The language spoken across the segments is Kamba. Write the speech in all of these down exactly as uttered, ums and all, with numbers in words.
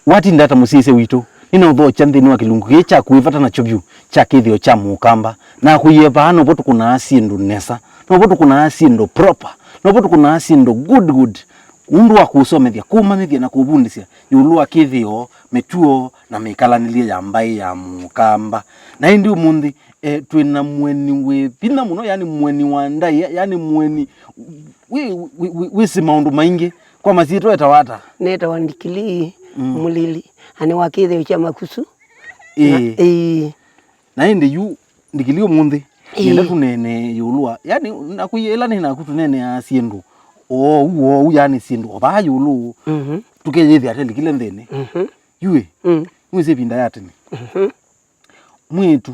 Watinda ata mũsyaĩĩsya witũ? Nĩnaũthokya nthĩnĩ wa kĩlungu kĩĩ kyaku wĩ vata nakyo vyũ kya kĩthĩo kya Mũkamba. Nakũie vaa novo tũkũnaa syĩndũ nesa, novo tũkũnaa syĩndũ proper, novo tũkũnaa syĩndũ good good, ũndũ wa kũũsomethya, kũũmanyĩthya na kũũvundĩsya ĩũlũ wa kĩthĩo, mĩtuo, na mĩkalanĩlye ya mbaĩ ya Mũkamba. Na ĩndĩ ũmũnthĩ, eh, twĩ na mũeni wĩ vinya mũno, yani mũeni wa ndaĩa, yani mũeni wĩ, wĩ, wĩ, wĩsĩ maũndũ maingĩ. Kwa masyĩtwa etawa ata? Nĩtawa Ndikilii Mm. Mũlili, na nĩ wa kĩthĩo kya Makusu. Ĩĩ. Na, ĩĩ. Na ĩndĩ yu Ndikilii ũmũnthĩ, Ĩĩ. nĩenda tũneenee ĩũlũ wa, yani, naku ĩla nĩ naku tũneeneaa syĩndũ oou, oou, yani syĩndũ o vaa ĩũlũ, Mhm. tũkeyĩthĩa telikile nthĩnĩ. Mhm. Yu ĩ, Mm. nĩwĩsĩ ĩvinda ya tene. Mhm. Mwĩĩtu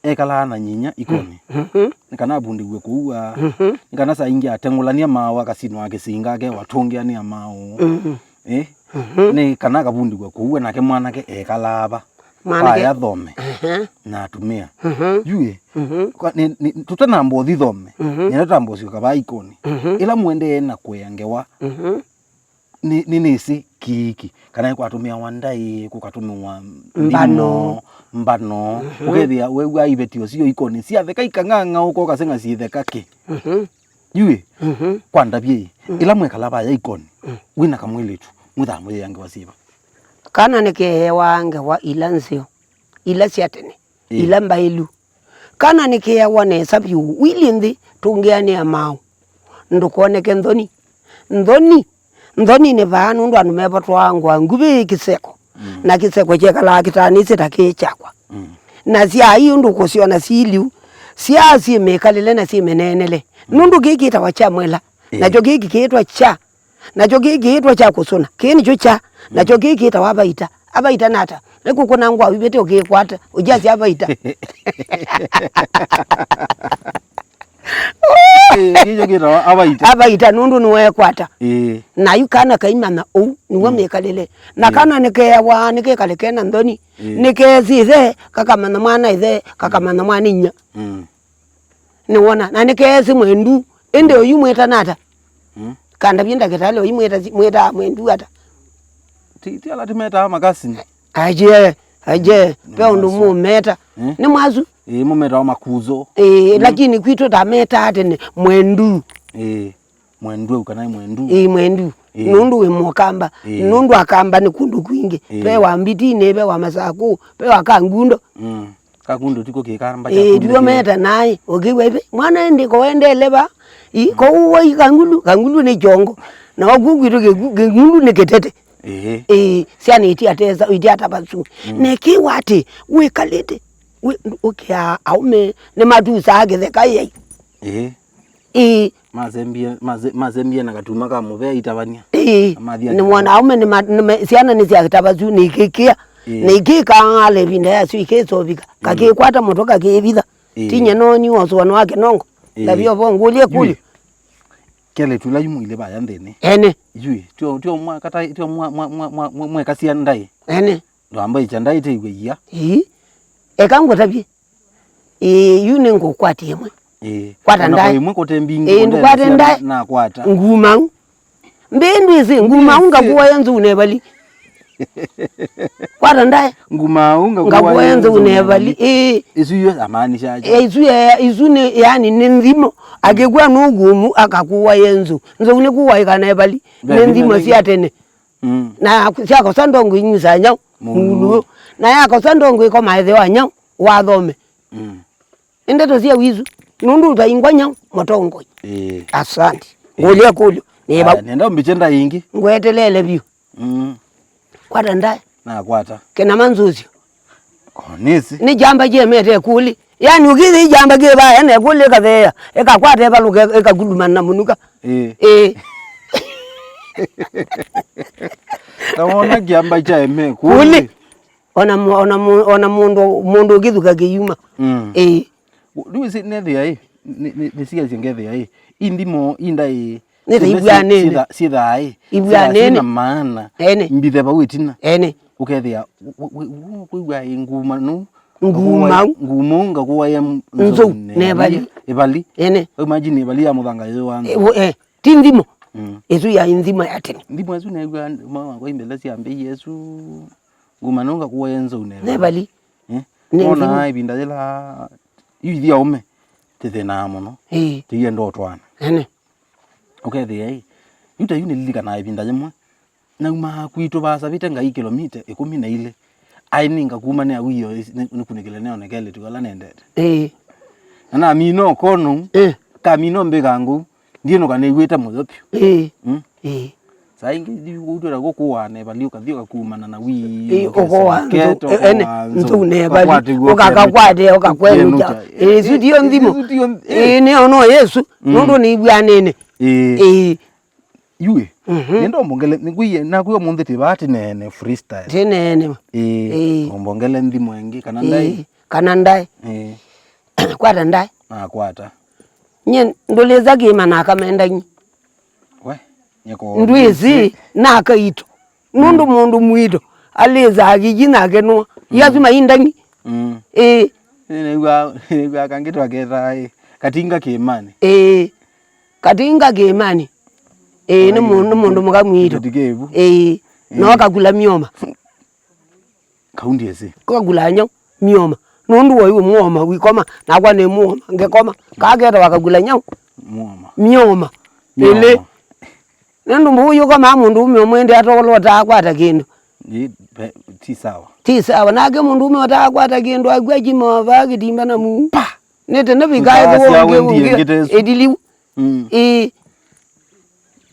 ekalaa na nyinya ikonĩ. Mhm. Nĩ kana avundĩw'e kũua. Mhm. Nĩ kana saa ingĩ atengũlany'a maaũ akasinwa kĩsinga akewatũngĩanĩa maaũ. Mhm. Eh? Mhm. Nĩ kana akavundĩw'e kũua nake mwanake ekalaa va. Mwanake. Vaya thome. Mhm. Na atumĩa. Mhm. Yu ĩ, Mhm. kwa- nĩ- nĩ- tũtanamba ũthi thome. Mhm. Nĩenda tũtamba ũsyoka vaa ikonĩ. Mhm. Ĩla mũendee na kũea ngewa. Mhm. Nĩ- nĩnĩsĩ kĩiki, kana nĩkwatũmĩawa ndaĩ, kũkatũmĩwa Mbano. Nthimo, mbano, Mhm. ũkethĩa wew'aa iveti o syo ikonĩ syatheka ikang'ang'aũka ũkaseng'a syĩtheka kĩ. Mhm. Yu ĩ, Mhm. kwa ndavye ĩ, Mm. ĩla mwekala vaya ikonĩ, Mm. wĩna kamwĩlĩtu, mwĩthaa mũyĩangewa syĩva? Kana nĩkeewa ngewa ila nzeo, ila sya tene, Ĩĩ. ila mbaĩlu. Kana nĩkeawa nesa vyũ, wili nthĩ tũngĩanĩa maaũ. Ndũkoneke nthoni. Nthoni, nthoni nĩ vaa nũndũ andũ mevatwaa ngũa nguvĩ kĩseko. Mm. Na kĩseko kyekalaa kĩtanĩsĩ ta kĩĩ kyakwa. Mm. Na syai ũndũ kũsyona siliu, syaa syĩ mĩkalĩle na syĩ mĩneenele. Mm. Nũndũ kĩĩ kĩtawa kya mwela, Ĩĩ. nakyo kĩĩ kĩkĩĩtwa kya Nakyo kĩĩ kĩĩtwa kya kũsũna, kĩĩ nĩkyo kya, nakyo kĩĩ kĩtawa abaita. Abaita nata? Nĩ kũkũna ngwau ivĩtĩ ũkĩkwata, ũkyasya abaita. Ĩĩ, kĩkyo kĩtawa abaita. Abaita nũndũ nĩwekwata. Ĩĩ. Na yu kana kaimanya ũu, nĩw'o Mm. mĩkalĩle. Na Ĩĩ. kana nĩkeawa, nĩkekale kena nthoni, Ĩĩ. nĩkeesĩ ĩthe, kakamanya mwana ĩthe, kakamanya mwana inya. Mm. Nĩwona, na nĩkeesĩ mwendu, ĩndĩ ũyu mwĩta nata? Mm. Kandavye ndakĩtalĩ ũyu mwĩta, mwĩtaa mwendu ata? Ti, ti ala tũmetaa makasini? Aje, aje, Nĩ ve ũndũ mwasu. mũmeta. Eh? Nĩ mwasu? Ĩĩ, mũmetawa makuzo. Ĩĩ, Mm. lakini kwitũ tametaa tene mwendu. Ĩĩ, mwendu au kana mwendu. Ĩĩ, mwendu. Ĩĩ. Nũndũ wĩ mũkamba. Ĩĩ. Nũndũ akamba nĩ kũndũ kwingĩ. Ĩĩ. Ve wa mbitinĩ, ve wa masakũ, ve wa kangundo. Mm. Kakundo tiko kĩkamba kya Ĩĩ, kundi ndio kĩĩ. Meta naĩ, ũkĩw'a ĩvĩ, mwana ĩndĩ koendele va, i, kouwa i kangulu, kangulu nĩ kyongo, na waku kwitũ kĩku- kĩngulu nĩ kĩtete. Ĩĩ. Ĩĩ, syana itiatesa, itiatavasu. Mm. Nekiwa atĩ, wĩkalĩte, wĩ- ũkĩa aume, nĩ matusaa kĩtheka yai. Ĩĩ. Ĩĩ. Masembie, mase- masembie na katuma ka mũvea itavany'a. Ĩĩ. Amathi nĩ mwana aume nĩ ma- nĩ ma- syana nĩ sya kĩtavasu nĩ ikĩkĩa. Ĩĩ. Na ikĩkaala ĩvinda yasyo ikĩsovika. Mm. Kakĩkwata mũtwe kakĩvitha. Ĩĩ. Tinya noni wosũano wa kĩnongo. Ĩĩ. Ndavyo vo ngũlye kũlyo. Kelĩtu ĩla yu mũilĩ vaya nthĩnĩ. Ene. Yui, tio tio mwa kata tio mwa mwa mwa mwa mwekasia ndaĩ. Ene. Ndwamba icha ndaĩ teiwe ia. Ĩĩ. Eka ngũtavye. Ĩĩ, yu nĩngũkwatĩa ĩmwe. Ĩĩ. Kwata ndaĩ. Ona kwa ĩmwe kũte mbingĩ, Ĩĩ, kũte ndũkwate na ndaĩ. Nakwata. Ngumau. Mbĩ ndwĩsĩ, ngumau Ndwĩsĩ. Ngakuoya nzou nevali. Kwata ndaĩ. Ngumau ngakuoya Ngakuoya nzou nzou nevali. Nevali. Ĩĩ. Isu iyo amaanisha aje? Ĩĩ, isu ya- isu nĩ, yani, nĩ nthimo. Akĩkw'a nũgumu, akakuoya nzou. Nzou nĩkuoĩka nevali. Nĩ nthimo sya tene. Mm. Na syakosa ndongo inyusa nyau. Mũulu. Mũulu. Na yakosa ndongo ikoma ĩtheo wa nyau. Wathome. Mm. Nĩ ndeto sya wisu, nũndũ ũtaingwa nyau mũtongoi. Ĩĩ. Asante. Ĩĩ. Ngũlya kũlyo, nĩ vau. Aya, nenda ũmbĩkye ndaĩ ĩngĩ. Ngwetelele vyũ. Mm. Kwata ndaĩ. Nakwata. Kĩnama nzũsyo. Oh, nĩsĩ. Nĩ kyamba kyemete kũlĩ. Yaani ũkĩthĩ kyamba kĩvaya na kũlĩ ĩkatheea, ĩkakwata ĩvalũka ĩkakulumana na mũnuka. Ĩĩ. Ĩĩ. Ta wona kyamba kya eme kũlĩ. Kũlĩ. Ona mu- ona mu- ona mũndũ mũndũ ũkĩthuka kĩyuma. Mm. Ĩĩ. Rĩu ĩsĩ nethĩa ĩ, nĩ- nĩ- nĩsiasye ngethĩa ĩ, i nthimo i ndaĩ Nĩ ta syonthe ibwanene. Syĩtha- syĩthaa ĩ, Ibwanene. Syĩthaa syĩna maana. Ene. Mbithe vau ĩtina. Ene. Ũkethĩa, wĩ- wĩ- wĩ- kwĩw'a ĩ ngumanu. Ngumau. Ngumau ngakuaĩa m- Nzou, nzou ne- nevali. Ĩvali. Ene. Imagine ĩvali ya mũthanga yĩ wa nzou. Eh, wo- eh, ti nthimo. Mm. Ĩsu yaĩ nthimo ya tene. Nthimo ĩsu neew'a mwana wakwa imbele syambĩie ĩsu. Nguma nũnga kuoya nzou nevali. Nevali. Eh? Nĩ nthimo. Nona ĩvinda yĩla yu ithyĩ aũme tĩthĩnaa mũno. Ĩĩ. Tĩienda ũtwaana. Ene. Ũkethĩa ĩ, yu ta yu nĩlilikanaa ĩvinda yĩmwe, naumaa kwitũ vaasavĩte Ngai kĩlomita ĩkũmi na ilĩ, aĩ nĩnga kuma nĩ awio nĩ-, nĩkunĩkĩle nĩone kelĩtu kala nendete. Ĩĩ. Na namina ũkonou, ĩĩ, kamina mbĩka ngũu, ndiĩnũka nĩw'ĩte mũyo vyũ. Ĩĩ. Mm. Ĩĩ. Saa ingĩ yu ũtwĩra kũkũaa nevali ũkathi ũkakumana na wii, ĩĩ, ũkesa ũkoa nzou, ũkesa ene, ũkoa nzou, nzou nevali, ũkakwatĩw'a ũkakakwatĩa, ũkakwenũkya. Ũkenũkya. Ĩĩ, ĩsu tiyo nthimo. Ĩsu tiyo nth-, ĩĩ. Ĩĩ, nĩono Yesũ, mm, nũndũ nĩw'anĩne. Ĩĩ. Ĩĩ. Yue, mhm, nĩenda ũmbongele, nĩngwĩie, nakwĩa mũnthĩ twĩ vaa tĩneene freestyle. Tĩneene. Ĩĩ. Ĩĩ. Ũmbongele nthimo ĩngĩ, kana ndaĩ? Ĩĩ, kana ndaĩ. Ĩĩ. Kwata ndaĩ. Nakwata. Nyie ndũlĩsa kĩĩma na akamenda nyi. We, nyeko. Ndwĩsĩ, na akaitũ. Nũndũ, mm, mũndũ mwitũ alĩsaa kĩji na akenũa. Mm. Yasuma indang'i. Mm. Ĩĩ. Nĩw'a, nĩw'a kangĩ twaketaa, ĩ, katinga kĩĩmanĩ. Ĩĩ. Katinga kĩĩmanĩ. Ĩĩ, nĩ mũndũ, nĩ mũndũ mũka mwitũ. Kĩteti kĩvu. Ĩĩ. Mm. No kakula myoma. Kau ndiĩsĩ. Kakula nyau myoma. Nũndũ woi wĩ mwoma, wikoma, nakwa nĩ mwoma, ngekoma. Kaketawa kakula nyau. Mwoma. Myoma. Myoma. Ĩlĩ. Nũndũ mbũũ yũkomaa mũndũũme ũmwe ĩndĩ atokolwa ũtaakwata kĩndũ. Ĩ, pe-, ti sawa. Ti sawa. Nake mũndũũme ũtaakwata kĩndũ akw'a kĩmova kĩtimba na muu. Pa! Nĩ tene vikaethĩwa ũngĩ, ũngĩ ĩtiliu. Mm. Ĩĩ.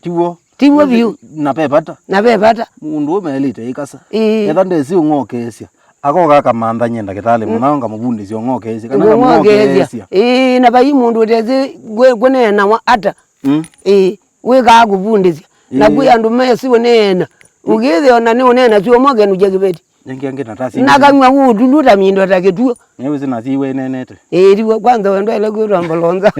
Tiw'o. Tiw'o vyũ. Na ve vata. Na ve vata. Mũndũũme elĩte ĩkasa. Ĩĩ. Etha ndesĩ ũng'okeesya. Akoka akamantha nyie ndakĩtalĩ mũnao ngamũvundĩsya ũng'okeesya. Kana ngũng'okeesya. Ngamũng'okeesya. Ĩĩ, na vai mũndũ ũtesĩ kwĩ-, kũneenawa ata. Mm. Ĩĩ. Wĩkaa kũvundĩsya. Na, ĩĩ, kwĩ andũ mesĩ ũneena. Ũkĩthĩa ona nĩ ũneena syũmwa kenũkya kĩveti. Nengĩ angĩ na tasi. Na kang'wa ũtulu ta mindo ta kĩtuo. Nĩwĩsĩ nasi iwe inenete. Ĩĩ, tiw'o kwanza wendo ele kwĩtwa mbolonza.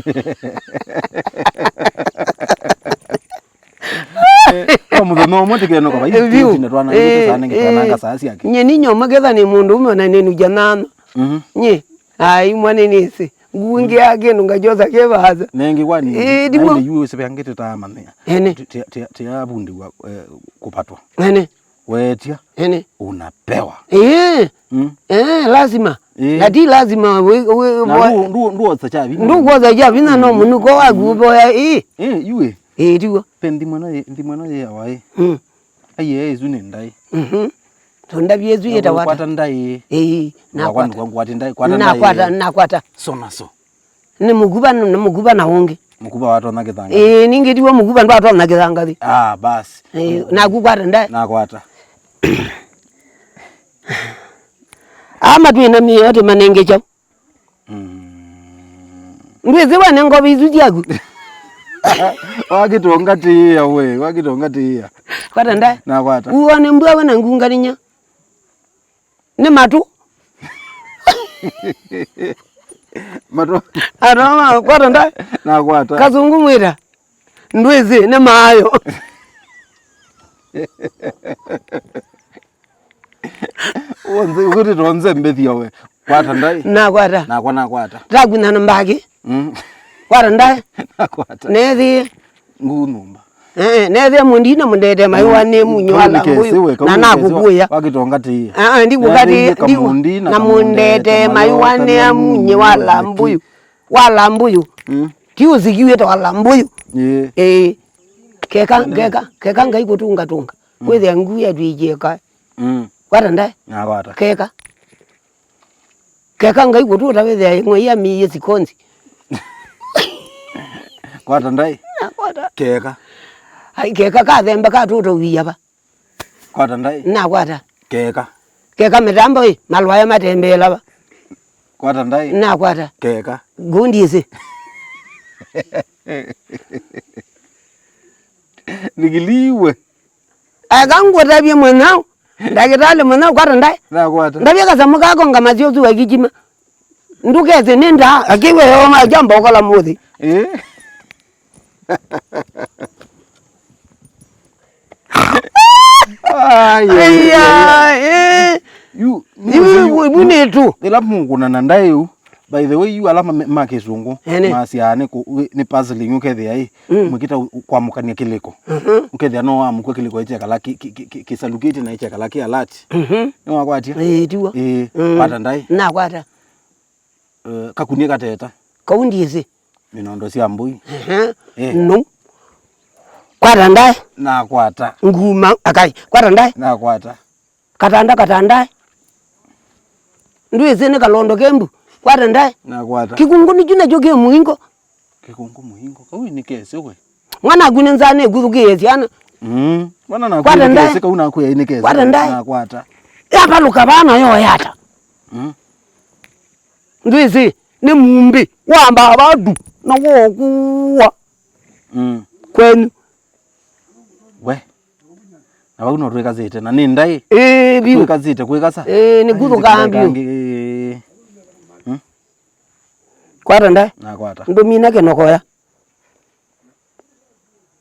Eh, kwa mũthenya ũmwe tĩkenũka vai. Ĩĩ, vyũ. Tũtinda twanangĩte, ĩĩ, saa nengĩ, ĩĩ, twananga saa syake. Nye ninyoma ketha nĩ mũndũ ũme na nenũkya nana. Mhm. Nye. Ai, mwana nĩsĩ. Ngungĩa kĩndũ ngakyosa kĩ vaasa. Nengĩ kwani, ĩĩ, ndimo. Naende yu ũsĩvea ngĩtĩ taamanya. Ene. Ti-, ti-, ti-, tiavundiwa, eh, kũvatwa. Ene. Wetia. Ene. Unapewa. Ĩĩ. Mm. Eh, lazima. Ĩĩ. Na ti lazima wĩ, wĩ, na ndũ-, ndũ-, ndũosa kya vinya. Ndũkwosa kya vinya no mũnuko waku ũvoya, ĩĩ. Ĩĩ, yu ĩ. Ĩĩ, tiw'o. Pe nthimo ĩno yĩ, nthimo ĩno yĩawa ĩ. Mm. Aiee, ĩsu nĩ ndaĩ. Mhm. Tondavya ĩsu yĩtawa ata? Kwata ndaĩ. Ĩĩ, nakwata. Nakwata ndaĩ, kwata ndaĩ. Nakwata, nakwata. So na so. Nĩ mũkuva, nĩ mũkuva na ũngĩ. Mũkuva watonya kĩthanga. Ĩĩ, ningĩ tiw'o mũkuva ndwatonya kĩthanga thĩ. Ah, basi. Ĩĩ, naku kwata ndaĩ. Nakwata. Ama twĩ na mĩao tũmanenge kyaũ? Mm. Ndwĩsĩ we nĩ ngova isu syaku. Wakĩtonga tĩĩa we, wakĩtonga tĩĩa. Kwata ndaĩ. Nakwata. Uone mbua we na ngunganinya. Nĩ matũ. Matũ. Atoma, kwata ndaĩ. Nakwata. Kasungu mwĩta. Ndwĩsĩ, nĩ maayo. Wonze, ũkũtĩ tonze mbĩthia we. Kwata ndaĩ. Nakwata. Nakwa nakwata. Takwinana mbaki. Mm. Kwata ndaĩ. Nakwata. Nethĩe. Nguu nyũmba. Eh, nethĩa mũndi na mũndete maiwa nĩ munyo wa lambũyũ, na nakũkũya. Wakĩtonga tĩĩa. Ah, ah, ndikũkatĩ, na mũndi na mũndete maiwa nĩ munyo wa lambũyũ. Wa lambũyũ. Mm. Ti ũsikiwĩte wa lambũyũ. Ĩĩ. Ĩĩ. Keka, keka, keka Ngai kũtungatunga. Mm. Kwĩthĩa nguu yatwĩkie kae. Mm. Kwata ndaĩ. Nakwata. Keka. Keka Ngai kũtũta wĩthĩa ĩng'oi ya mĩie sikonzi. Kwata ndaĩ. Nakwata. Keka. Ai, keka kathemba katũta ũia va. Kwata ndaĩ. Nakwata. Keka. Keka mĩtambo ĩ, malwaya matembeela va. Kwata ndaĩ. Nakwata. Keka. Ngũndiĩsĩ. Nĩkĩliwe. Eka ngũtavye mwanao. Ndakĩtalĩ mwanao kwata ndaĩ. Nakwata. Ndavye kasamũ kako ngamasya ũsu wa kĩkima. Ndũkesĩ nĩ ndaa, akĩw'e yoma, jamba ũkola mũthĩ. Eh? Ai, ai, ai, ai. Aya, eh. Yu, yu, yu, yu, yu nĩtu. Ĩla mũkũnana ndaĩ yu, By the way, yu ala ma, ma kĩsũngũ, ene, masyaa nĩ kũ-, nĩ puzzling ũkethĩa ĩ, mm, mwĩkĩta ũ-, ũ-, kwamũkany'a kĩlĩko. Mhm. Ũkethĩa no wamũkwa kĩlĩko ĩkyekala kĩ, kĩ, kĩ, kĩ, kĩsalukĩte na ĩkyekala kĩ alert. Mhm. Nĩwakwatya? Ĩĩ, tiw'o. Ĩĩ, mm, kwata ndaĩ. Nakwata. Eh, kakunie kateta. Kau ndiĩsĩ. Minondo sya mbũi. Ehe. Eh. No. Kwata ndaĩ. Nakwata. Nguma, akai. Kwata ndaĩ. Nakwata. Katanda, katanda. Ndwĩsĩ nĩ kalondo kembu. Kwata ndaĩ. Nakwata. Kĩkũngũ nĩkyu nakyo kĩ mũingo. Kĩkũngũ mũingo. Kau nĩ kesĩ we. Mwana aku nĩ nzaa nĩkuthũkĩĩe syana. Mm. Mwana naku kwata ndaĩ. Kesĩ kau naku nĩ kesĩ. Kwata ndaĩ. Nakwata. Yavalũka vaa nayo yata. Mm. Ndwĩsĩ, nĩ mumbĩ, wambaa vatu, na wokua. Mm. Kwenyu. We. Na vau no twĩkasĩte, na nĩ ndaĩ. Ĩĩ, vyũ. Twĩkasĩte, kwĩkasa. Ĩĩ, nĩ kuthũkaa vyũ. Ĩĩ. Mm. Kwata ndaĩ. Nakwata. Ndũmina kĩnokoya.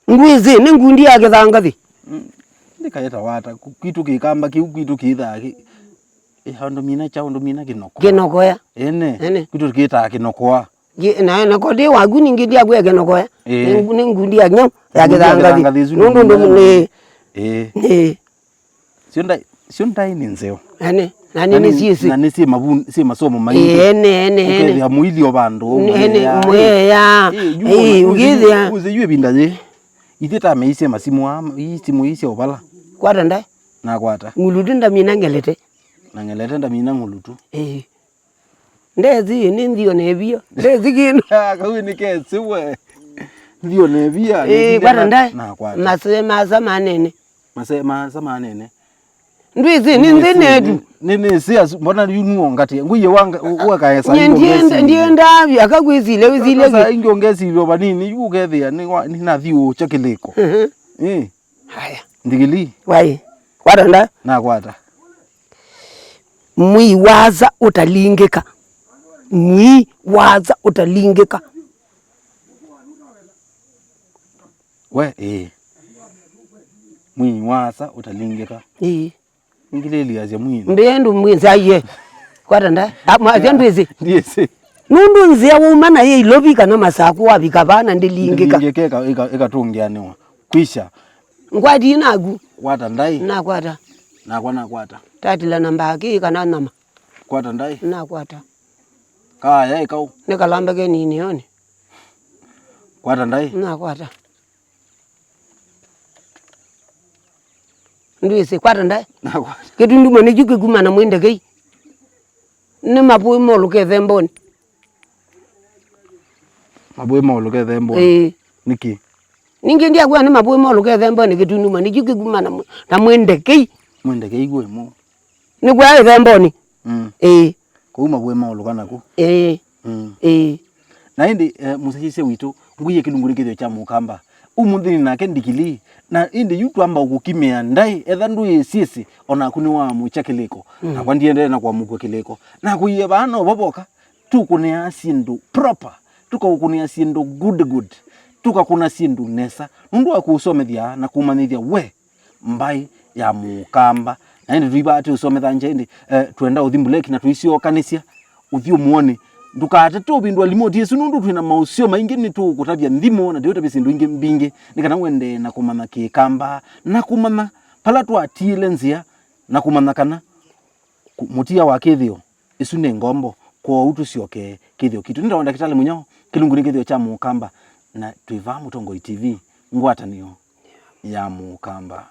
Ngwĩsĩ, nĩ ngundi ya kĩthangathi. Mm, ndikaeta wata, ku-, kwitũ kĩkamba kĩu, kwitũ kĩthaa kĩ-, ĩ, andũ mina kyaũ, andũ mina kĩnoko. Kĩnokoya. Ene. Ene. Kwitũ kĩtaa kĩnokoa. Kĩ-, na, na koti waku ningĩ ndiakwĩa kĩnokoya. Ĩĩ. Nĩ ngu-, nĩ ngundi ya nyau, ya kĩthangathi. Kĩthangathi, ĩsu nũndũ ndũ-, nĩ, ĩĩ. Nĩ. Syo ndaĩ, syo ndaĩ nĩ nzeo. Ene, na nĩ, na nĩ, nĩ syĩsĩ. Na nĩ syĩ mavu-, syĩ masomo maingĩ. Ĩĩ, ene, ene, ene. Ũkethĩa mũithi o vandũ, ene, mũyea. Mũyea. Ĩĩ, yu ĩĩ, ũna-, ũkethĩa. Ũze yu ĩvinda yĩ. Ithyĩ tameisye masimũ aa, ii simũ ii sya ũvala. Kwata ndaĩ. Nakwata. Ng'ulutu ndamina ng'elete. Na ng'elete ndamina ng'ulutu. Ĩĩ. Ndesi, nĩ nthio na ĩvia. Ndesi kĩndũ. Ah, kau nĩ kesi we. Nthio na ĩvia. Ĩĩ, kwata ndaĩ. Nakwata. Masee masa manene. Masee masa manene. Ndwĩsĩ, nĩ nthĩ netu. Nĩ, nĩ, nĩ, nĩ, mbona yu nuo ngati. Ngũie wa nga-, wa kaesa. Nye ndienda, ndienda, akakwĩsile, wĩsile. Sasa ingi ongesilio vanini, yu ũkethĩa, nĩ wa, nĩ nathi ũkya kĩlĩko. Mhm. Eh. Haya. Ndigili. Wai. Kwata ndaĩ. Nakwata. Mwii wa asa ũtalingĩka. Mwii wa asa ũtalingĩka. We, ĩĩ. Mwii wa asa ũtalingĩka. Ĩĩ. Ngililiasya mwini. Mbĩe ndũmwĩsĩ aiye. Kwata ndaĩ. Asya ndwĩsĩ. Ndiĩsĩ. Nũndũ nzĩa wauma na yĩ Ilovi kana Masaku wavika vaa na ndĩlingĩka. Ndĩlingĩka ĩka-, ĩka-, ĩkatũngĩanĩwa. Kwisha. Ngwati naku. Kwata ndaĩ. Nakwata. Nakwa nakwata. Tatila na mbakĩ kana nyama. Kwata ndaĩ. Nakwata. Kaya ĩkaũ. Nĩ kalamba kenini one. Kwata ndaĩ. Nakwata. Ndwĩsĩ, kwata ndaĩ. Nakwata. Kĩtunduma nĩkyu kĩkuma na mwĩndekei. Nĩ mavũĩ molũke ĩthembonĩ. Mavũĩ molũke ĩthembonĩ. Ĩĩ. Nĩkĩ? Ningĩ ndiakwĩa nĩ mavũĩ molũke ĩthembonĩ kĩtunduma nĩkyu kĩkuma na mwĩ-, na mwĩndekei. Mwĩndekei kwĩ mo. Nĩkwĩa ĩthembonĩ. Mm. Ĩĩ. Kũu mavũĩ maũlũka naku. Ĩĩ. Mm. Ĩĩ. Na ĩndĩ, eh, mũsyaĩĩsya witũ, ngũie kĩlungu nĩ kĩthĩo kya mũkamba. Ũmũnthĩ nĩ nake ndikilii, na ĩndĩ yu twamba ũkũkimĩa ndaĩ, etha ndwĩĩsyĩsĩ, o naku nĩwamũkya kĩlĩko. Mm. Nakwa ndiendee na kwamũkw'a kĩlĩko. Nakũie vaa no vovoka, tũkũnĩaa syĩndũ proper, tũkaũkũnĩa syĩndũ good good, tũkakũna syĩndũ nesa, nũndũ wa kũũsomethya na kũmanyĩthya we mbaĩ ya mũkamba. Na ĩndĩ tũivaatĩ ũsomethangya ĩndĩ, eh, twenda ũthi mbuleki na tũisyokanĩsya ũthyũmũonĩ. Ndũkatate ũvindũa limoti ĩsu, nũndũ twĩ na maũseo maingĩ, nĩtũũkũtavya nthimo na tũũtavya syĩndũ ingĩ mbingĩ, nĩ kana ũendee na kũmanya kĩkamba na kũmanya vala twatiĩle nzĩa na kũmanya kana kũ-, mũtia wa kĩthĩo, ĩsu nĩ ngombo. Kwoou tũsyoke kĩthĩo kitũ. Nĩtawa Ndakĩtalĩ Mũnyao, kĩlungu nĩ kĩthĩo kya mũkamba, na twĩ vaa Mũtongoi T V, ngwatanĩo ya mũkamba.